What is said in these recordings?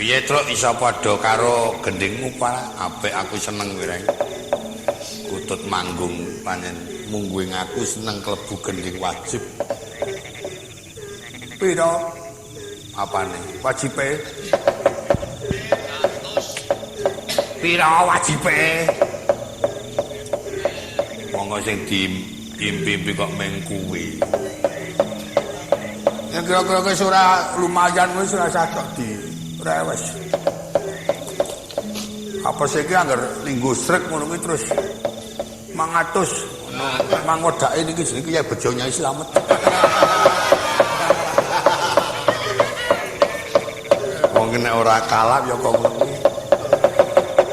Piye, Truk, iso padha karo gendhingmu pa? Apik aku seneng kowe, Reng. Kutut manggung pancen mungguing aku seneng klebu gendhing wajib. Piro? Apane? Wajibe? Piro wajibe? Monggo sing diimpi-impi kok meng kuwi. Ya kira-kira wis ora lumayan wis ora usah tok direwes. Apa sih iki angger linggo srek ngono kuwi terus 500 ngono mangwedake niki jenenge Kyai Bejo Nyai Slamet. Wong nek ora kalap ya kok ngono kuwi.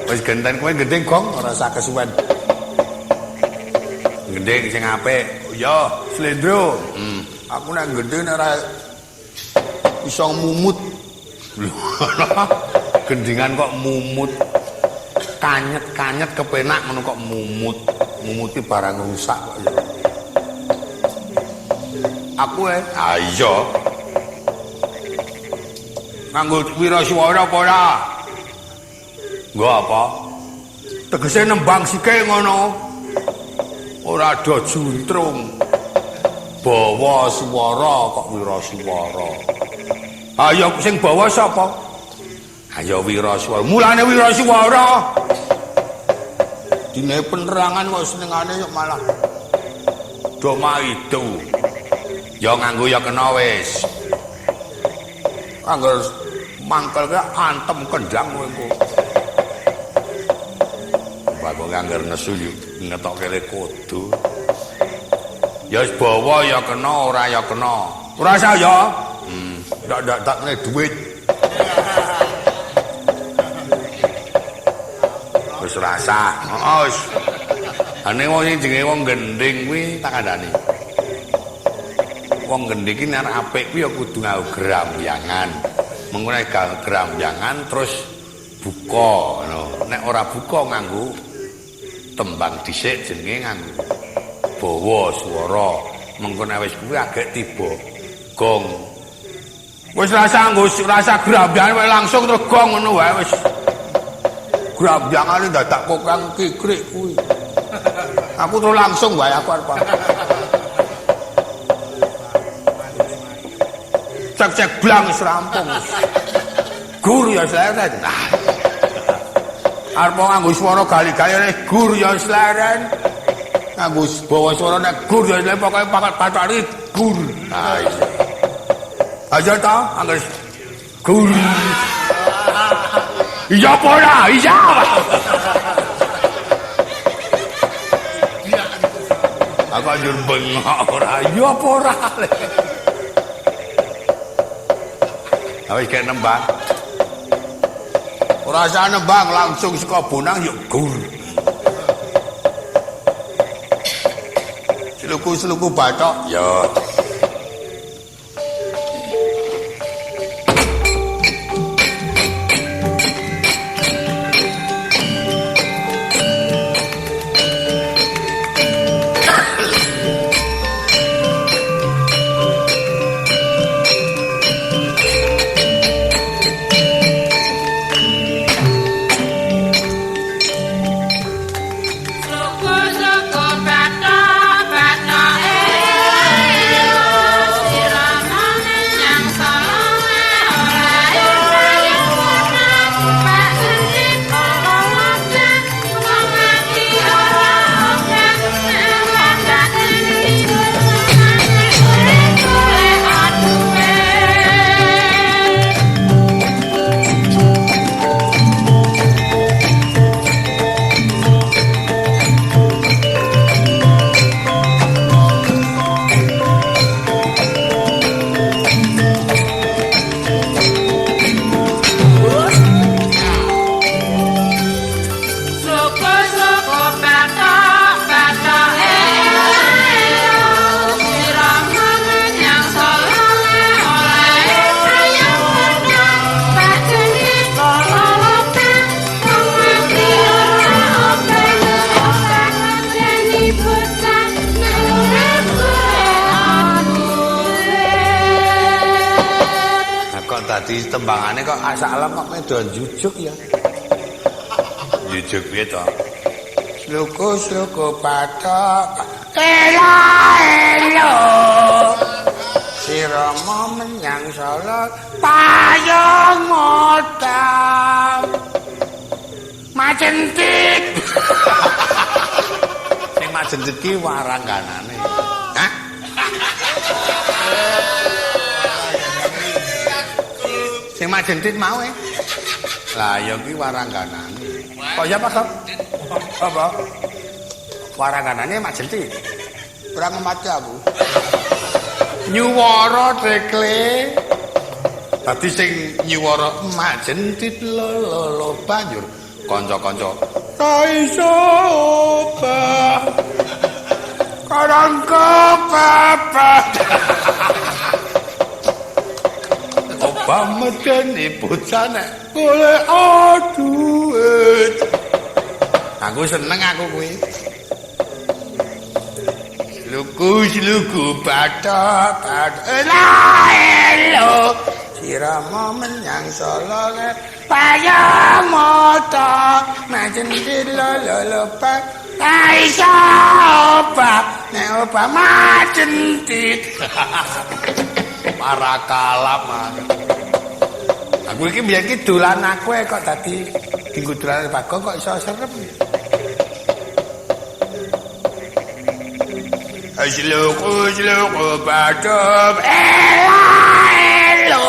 Wis genten kowe gendhing gong ora usah kesuwen. Gendhing sing apik. Ya, slendro. Aku nek gendhing nek ora iso mumut. Gendingan kok mumut. Kanyet-kanyet kepenak ngono kok mumut. Mumuti barang rusak kok ya. Aku ah iya. Nganggo wiraswara apa ora? Nggo apa? Tegese nembang sikil ngono. Ora ada juntrung. Bawa swara kok wiraswara. Ayo sing bawa sapa? Ayo wiraswara. Mulane wiraswara. Dine penerangan kok senengane yo malah do maido. Ya nganggo ya kena wis. Angger mangkel ki antem kendang kowe engko. Bagong angger nesu yo ngetokke le kudu. Ya wis bawa ya kena ora ya kena. Ora usah ya. Ndak tak kene duit. Wis rasa. Heeh wis. Ane wong sing jenenge wong gendhing kuwi tak kandhani. Wong gendhing iki nek apik kuwi ya kudu nganggo gramyangan. Mengko nek gramyangan terus buka ngono. Nek ora buka nganggo tembang dhisik jenenge nganggo bawa swara. Mengko nek wis kuwi agek tiba gong. Wis rasa nganggo rasa gramyangan wae langsung terus gong ngono wae wis. Gramyangane dadak kokang kikrik kuwi. Aku terus langsung wae aku arep. Cek-cek blang wis rampung. Gur ya sleren. Arep nganggo swara gali-gali gur ya sleren. Nganggo bawa swara nek gur ya sleren pokoke pakat patari gur. Ha iya. Aja ta angger gur. Iya apa ora? Iya. Aku anjur bengok ora. Iya apa ora? Wis kek nembang. Ora usah nembang langsung saka bonang yuk gur. Sluku-sluku bathok ya. Sluku-sluku bathok bathoke. Dadi tembangane kok sak alam kok medo njujuk ya. Njujuk piye to? Sluku-sluku bathok. Elo elo. Sirama menyang Solo payung modal. Majentit. Sing majentit ki warangganane. Hah? Sing majentit mau e. Lah ya ki warangganane. Kok ya Pak? Apa? Warangganane majentit. Ora ngemati aku. Nyuwara dekle. Dadi sing nyuwara majentit lolo banjur kanca-kanca ra iso obah. Karang kepepet. Obah medeni bocah nek golek duit. Aku seneng aku kuwi. Luku-luku bathok bathok. Elo sirama menyang Solo payung mata majentit lolo pa iso obah nek obah majentit. Para kalap. Aku iki biyen iki dolan aku kok dadi dinggo dolan Bagong kok iso serem. Sluku-sluku bathok elo elo.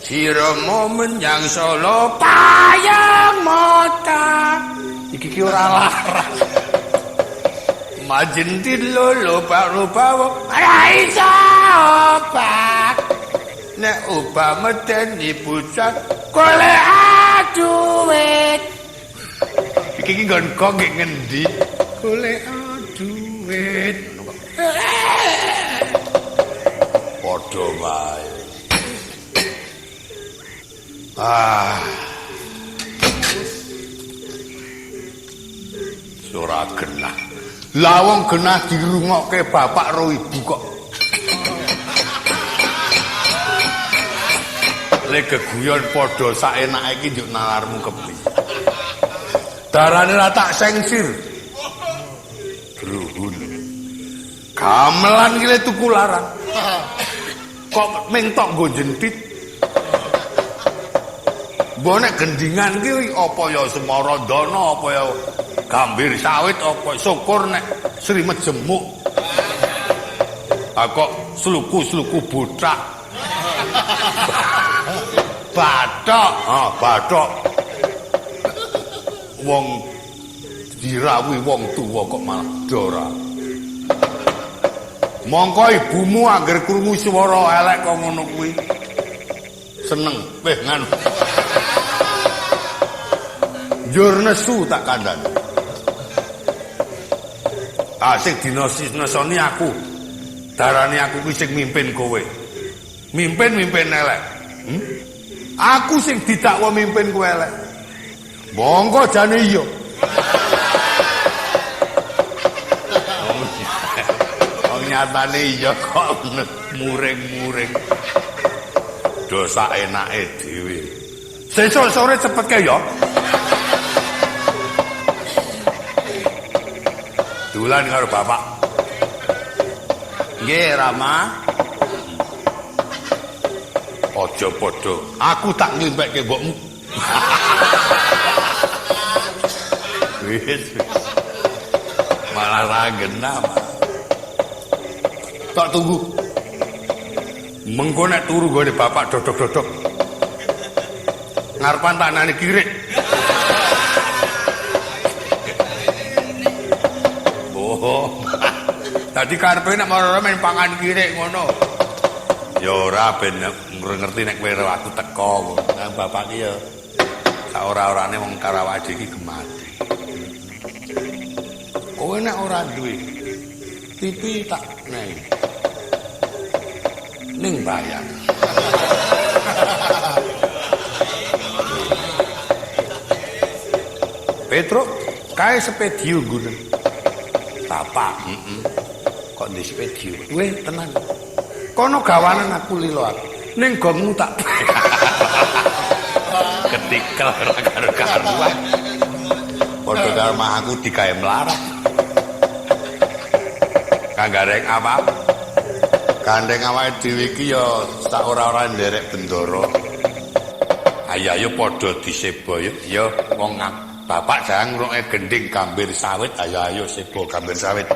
Sirama menyang Solo payung mata. Iki ki ora larang. Majentit lolo baru-baru ora iso obah. Nek obah medeni bocah golek duit. Iki ki nggon kok ngendi? Golek duit. Padha wae. Ah. Ora genah. Lah wong genah dirungokke bapak ro ibu kok. Le geguyon padha saenake iki njuk nalarmu kepiye. Darane ra tak sengsir. Druhun. Gamelan iki le tuku larang. Kok ming tok nggo jentit. Mbok nek gendingan ki apa ya Semarandana, apa ya Gambir Sawit, apa syukur nek Sri Mejemuk. Ah kok sluku-sluku bothak. Bathok, ah bathok. Wong dirawuhi wong tuwa kok malah dora. Mongko ibumu angger krungu swara elek kok ngono kuwi. Seneng, weh nganu. Njur nesu tak kandhani. Ah sing dinesoni aku. Darane aku kuwi sing mimpin kowe. Mimpin-mimpin elek. Hmm? Aku sing didakwa mimpin kowe elek. Monggo jane iya. Wong nyatane iya kok muring-muring. Dosa enake dhewe. Sesuk sore cepet ke ya. Dolan karo bapak. Nggih, Rama. Aja padha. Aku tak nglimpekke mbokmu. Wis. Malah ra genah. Tak tunggu. Mengko nek turu nggone bapak dodok-dodok. Ngarepan tanane kirik. Oh. Dadi karepe nek marane men pangan kirik ngono. Ya ora ben ngerti nek kowe aku teko. Nah bapak ki ya sak ora-orane wong karo awake iki gemati. Kowe nek ora duwe TV tak nei. Ning bayar. Petruk kae sepedio nggone. Bapak, heeh. Kok ndek sepedio? Weh tenan. Kono gawanan aku lilo aku. Ning gongmu tak ketikel ora karo-karuan. Padha karo aku digawe mlarat. Kanggareng apa? Gandeng awake dhewe iki ya sak ora-ora nderek bendara. Ayo ayo padha diseba ya. Ya wong bapak jangan ngrungokke gending gambir sawit, ayo ayo seba gambir sawit.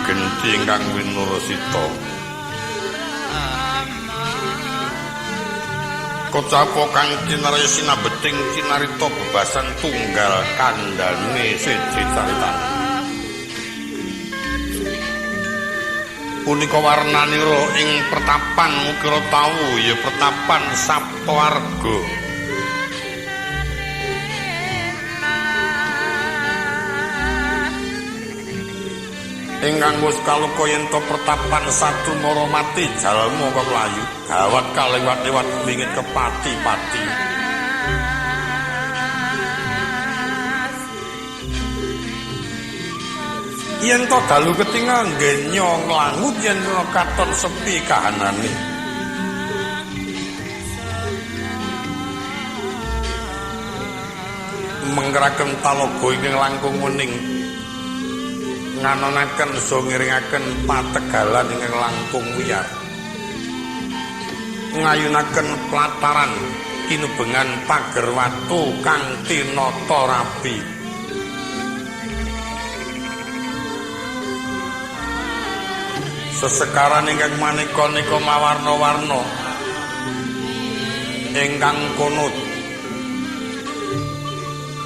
Genti ingkang winurasita. Kocapo kang tinarya sinabeting cinarita bebasan tunggal kandhane siji caritan. Punika warnanira ing pertapan mukira tawu ya pertapan Saptaarga. Ingkang wis kaluka yen to pertapan satu mara mati jalma kok mlayu gawat kalewat-lewat wingit kepati-pati. Yen to dalu ketingal ngenyo nglangut yen katon sepi kahanane. Menggeraken talaga ingkang langkung wening nganonaken so ngiringaken pategalan ingkang langkung wiyar. Ngayunaken plataran kinubengan pager watu kang tinata rapi. Sesekaran ingkang maneka-neka mawarna-warna ingkang kunut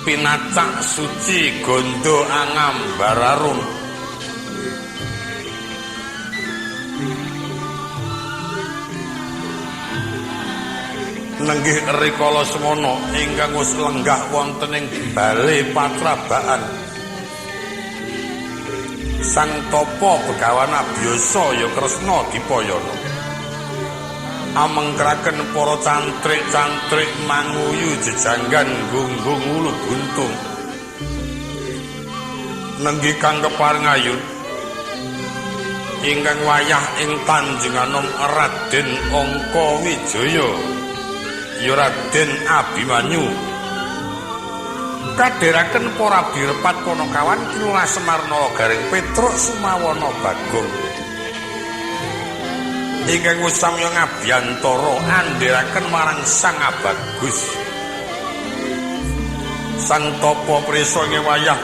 pinacak suci gondo angambararum. Nenggih rikala semana ingkang wis lenggah wonten ing bale patrabaan. Sang Tapa Begawan Abyasa ya Kresna Dipayana. Amengkraken para cantrik-cantrik manguyu jejanggan gunggung wulu buntung. Nenggih kang kepareng ayun ingkang wayah ing Tanjunganom Raden Angka Wijaya ya Raden Abimanyu. Kadheraken para abdi repat Panakawan Kinurah Semar Nala Gareng Petruk Sumawana Bagong ingkang wis samya ngabiyantara andheraken marang Sang Abagus. Sang Tapa Prisa ing wayah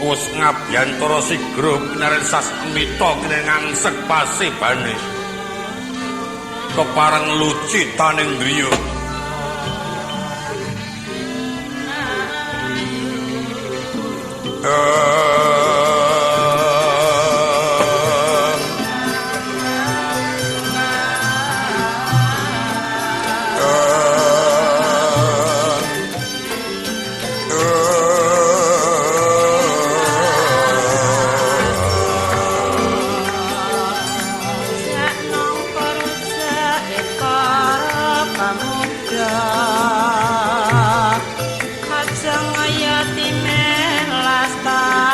wis ngabiyantara sigra pinaren sasmita kene ngangsek pasebane kepareng lucitaning driya. Ajeng ayati melastari.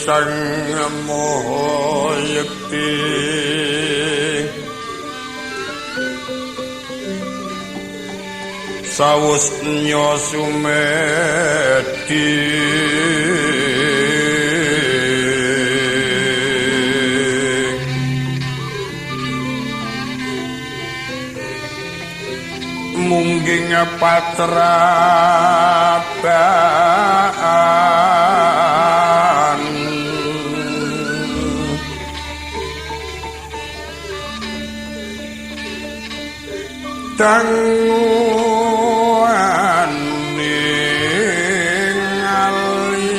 Sang Maha Yekti sawus nya sumedi mungging patrabaan danguan ing ali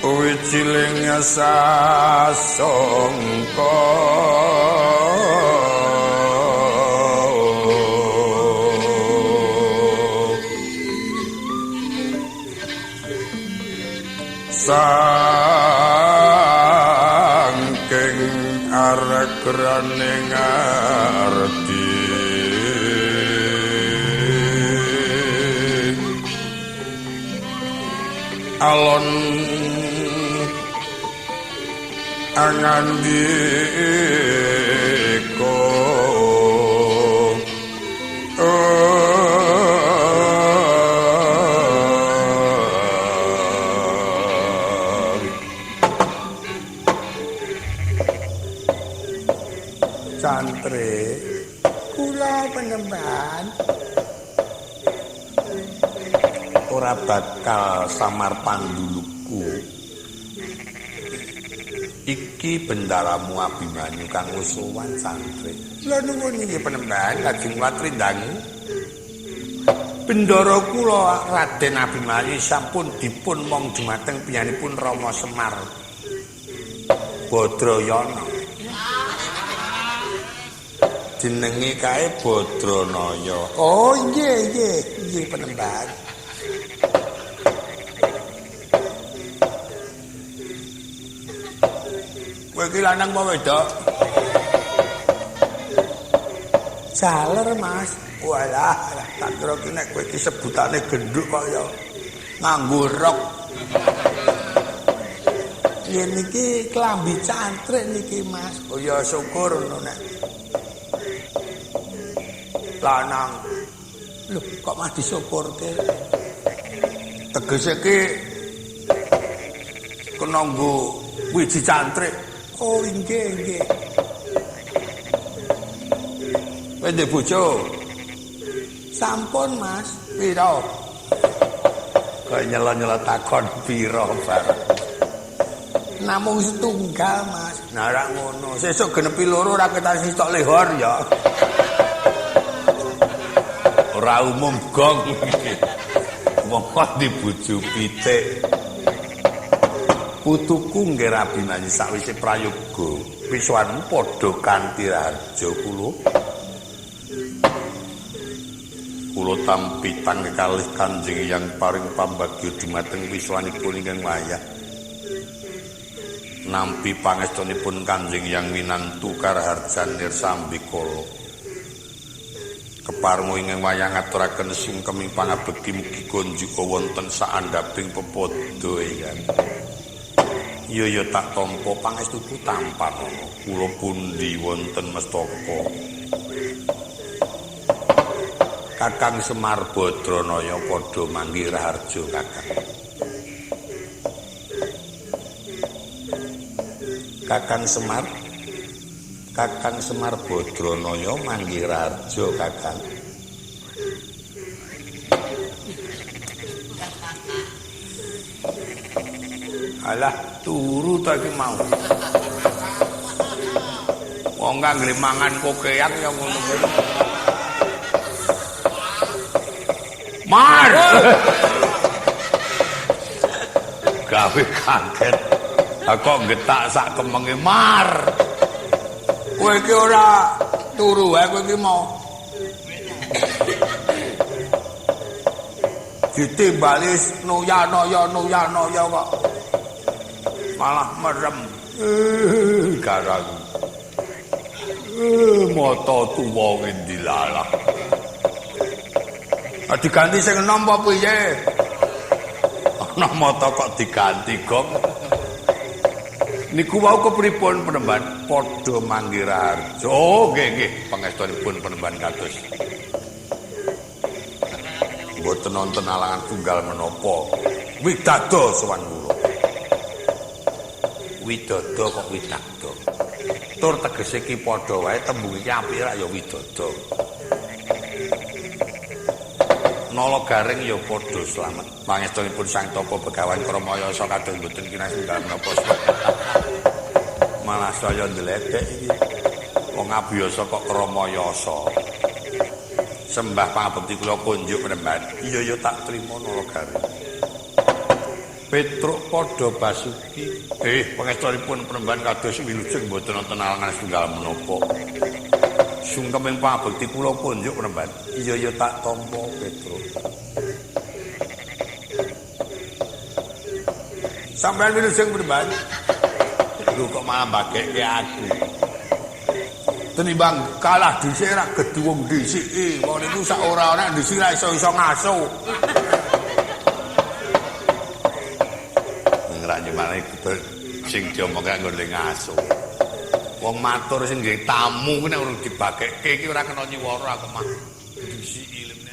wiciling sasongko saking aregrane ngarti alon angandika Santre kula penemban ora bakal samar panduluku. Iki bendaramu Abimanyu kang sowan Santre. Lha nuwun inggih penemban lajeng latrindangi. Bendara kula Raden Abimanyu sampun dipun mong dumateng piyanipun Rama Semar Badrayana. Jenenge kae Badranaya. Oh nggih nggih nggih penemban. Kowe iki lanang apa wedok? Jaler, Mas. Walah, tak kira ki nek kowe iki sebutane genduk kok ya nganggo rok. Yen niki klambi cantrik niki, Mas. Oh ya syukur ngono nek lanang. Lho, kok mah disyukurke? Tegese ki kena nggo wiji cantrik. Oh nggih nggih. Kowe ndek bojo? Sampun, Mas. Piro? Kok nyela-nyela takon piro bareng. Namung setunggal, Mas. Nah, ora ngono. Sesuk genepi loro ora ketan sitok lehor ya. Ora umum gong iki. Wong kok dibojo pitik. Putuku nggih Abimanyu sakwise prayoga pisuwanmu padha kanthi raharja kula. Kula tampi tangke kalih Kanjeng Hyang paring pambagya dumateng pisuwanipun ingkang wayah. Nampi pangestunipun Kanjeng Hyang winantu karaharjan nir sambikala. Keparenga ingkang wayah ngaturaken sungkeming pangabekti mugi konjuka wonten saandhaping pepadha Eyang. Iya ya tak tampa pangestuku tampanana. Kula pundi wonten mestaka. Kakang Semar Badranaya padha manggih raharja Kakang. Kakang Semar, Kakang Semar Badranaya manggih raharja Kakang. Alah turu ta iki mau. Wong kang mangan kokean ya ngono kuwi. Mar. Gawe kaget. Kok getak sak kemenge mar. Kowe iki ora turu wae kowe iki mau. Ditimbali noya noya noya noya kok. Malah merem. Garang. Mata tuwa ngendi lalah. Diganti sing enom apa piye? Ana mata kok diganti, Gong. Niku wau kepripun Panembahan? Padha Manggiraharjo. Oh, nggih nggih, pangestunipun Panembahan kados. Mboten nonton alangan tunggal menapa. Widado sowan kula. Widodo kok widado. Tur tegese ki padha wae tembung iki apik rak ya widodo. Nala Garing ya padha slamet. Pangestunipun Sang Tapa Begawan Kramayasa kados mboten kinasih tunggal menapa. Malah saya ndledek iki. Wong abiyasa kok Kramayasa. Sembah pangabekti kula kunjuk Panembahan. Iya ya tak trima Nala Garing. Petruk padha Basuki. Pangestunipun Panembahan kados wilujeng mboten wonten alangan setunggal menapa. Sungkem ing pangabekti kula kunjuk Panembahan. Iya ya tak tampa Petruk. Sampeyan wilujeng Panembahan. Lho kok malah mbagekke aku. Tenimbang kalah dhisik ra geduwung dhisike. Wong niku sak ora ana dhisik ra iso-iso ngaso. Ngranyemane sing diomongke nggone ngaso. Wong matur sing nggih tamu ku nek urung dibagekke iki ora kena nyiwara aku mah. Dhisiki lemne.